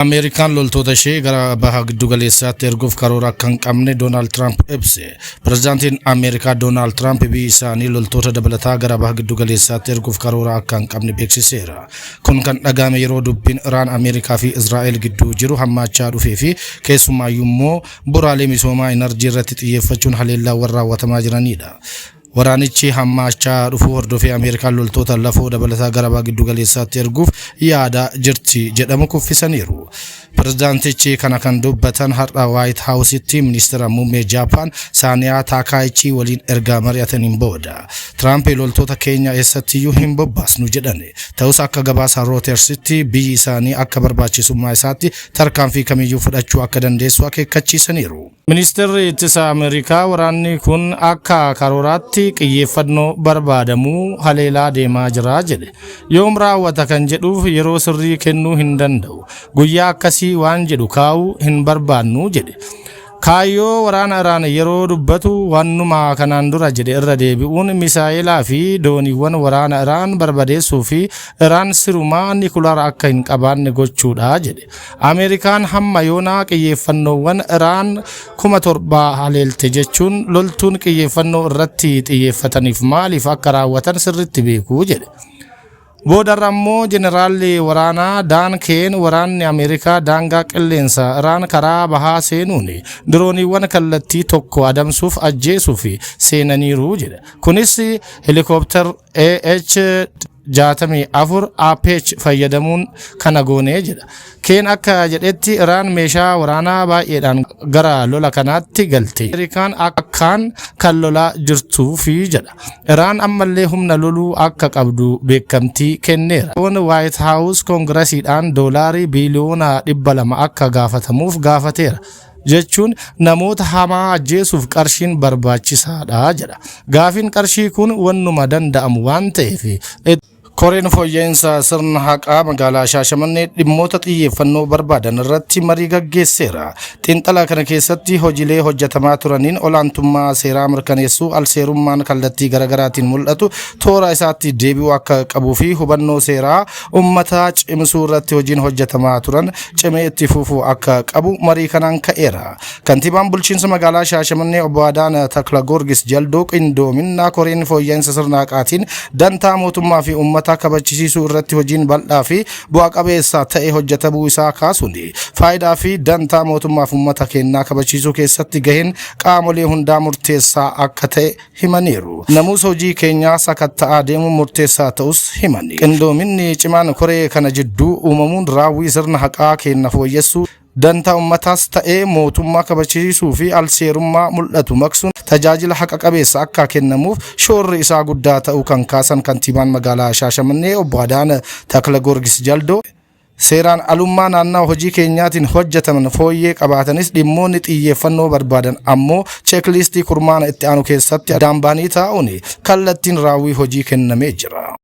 Ameerikaan loltoota ishee gara baha giddugaleessaatti erguuf karoora akka hin qabne Doonaald Tiraamp ibse. Pirezidaantiin Ameerikaa Doonaald Tiraamp biyyi isaanii loltoota dabalataa gara baha giddugaleessaatti erguuf karoora akka hin qabne beeksiseera. Kun kan dhaga'ame yeroo dubbiin Iraan, Ameerikaa fi Israa'el gidduu jiru hammaachaa dhufee fi keessumaayyuu immoo bu'uuraalee misoomaa inarjii irratti xiyyeeffachuun haleellaawwan raawwatamaa jiranidha. Waraanichi hammaachaa dhufuu hordofee Ameerikaan loltoota lafoo dabalataa gara baha giddugaleessaatti erguuf yaadaa jirti jedhamu kuffisaniiru. Pirezidaantichi kana kan dubbatan har'a Waayit Haawusitti ministeera muummee Jaapaan Saaniyaa Taakaayichii waliin erga mari'ataniin booda. Tiraamp loltoota keenya eessattiyyuu hin bobbaasnu jedhan. Ta'us akka gabaasa Rootersitti biyyi isaanii akka barbaachisummaa isaatti tarkaanfii kamiyyuu fudhachuu akka dandeessu akeekkachiisaniiru. Ministeerri ittisa Ameerikaa waraanni kun akka karooraatti xiyyeeffannoo barbaadamuu haleelaa deemaa jira jedhe. Yoom raawwata kan jedhuuf yeroo sirrii kennuu hin danda'u. Guyyaa akkasii waan jedhu kaa'uu hin barbaannu jedhe. Kaayyoo waraana Iraan yeroo dubbatu waanuma kanaan dura jedhe irra deebi'uun misaa'elaa fi dooniiwwan waraana Iraan barbadeessuu fi Iraan sirumaa nikulara akka hin qabaanne gochuudha jedhe. Ameerikaan hamma yoonaa xiyyeeffannoowwan Iraan 7,000 haleelte jechuun loltuun xiyyeeffannoo irratti xiyyeeffataniif maaliif akka raawwatan sirriitti beeku jedhe. Boodarra immoo jeneraalli waraanaa Daan Keen waraanni Ameerikaa daangaa qilleensa Iraan karaa bahaa seenuun dirooniiwwan kallattii tokko adamsuuf ajjeesuuf seenaniiru jedhe. Kunis helikoophtar AH 64 Apache fayyadamuun kana goonee jedha. Keen akka jedhetti Iraan meeshaa waraanaa baay'eedhaan gara lola kanaatti galte. Ameerikaan akkaan kan lolaa jirtuufi jedha. Iraan ammallee humna loluu akka qabdu beekamtii kenneera. Waayit Haawus koongirasiidhaan doolaarii biiliyoona 200 akka gaafatamuuf gaafateera. Jechuun namoota hamaa ajjeesuuf qarshiin barbaachisaadha jedha. Gaafiin qarshii kun wannuma danda'amu waan ta'eef. Koreen fooyya'insa sirna haqaa magaalaa Shaashamannee dhimmoota xiyyeeffannoo barbaadan irratti marii gaggeesseera. Xiinxala kana keessatti hojiilee hojjetamaa turaniin olaantummaa seeraa mirkaneessuu, alseerummaan kallattii garaagaraatiin mul'atu toora isaatti deebi'uu akka qabuu fi hubannoo seeraa uummataa cimsuu irratti hojiin hojjetamaa turan cimee itti fufuu akka qabu marii kanaan ka'eera. Kantiibaan bulchiinsa magaalaa Shaashamannee obbo Adaan Takla Goorgis Jaldoo qindoominaa koreen fooyya'insa sirna haqaatiin dantaa mootummaa fi uummataa kabachisiisuu irratti hojiin bal'aa fi bu'a qabeessa ta'e hojjetamuu isaa kaasuun, faayidaa fi dantaa mootummaa fi uummata kennaa kabachiisuu keessatti gaheen qaamolee hundaa murteessaa akka ta'e himaniiru. Namuusa hojii keenyaa sakatta'aa deemuun murteessaa ta'us himani. Qindoominni cimaan koree kana jidduu uumamuun raawwii sirna haqaa kenna fooyyessuu, dantaa ummataas ta'ee mootummaa kabachiisuu fi alseerummaa mul'atu maqsuun tajaajila haqa qabeessa akka kennamuuf shoorri isaa guddaa ta'uu kan kaasan kantiibaan magaalaa Shaashamannee obbo Adaan Takla Goorgis Jaldoo, seeraan alummaa naannawa hojii keenyaatiin hojjetaman fooyyee qabaatanis, dhimmoonni xiyyeeffannoo barbaadan ammoo cheekliistii kurmaana itti aanu keessatti addaan ba'anii taa'uun kallattiin raawwii hojii kennamee jira.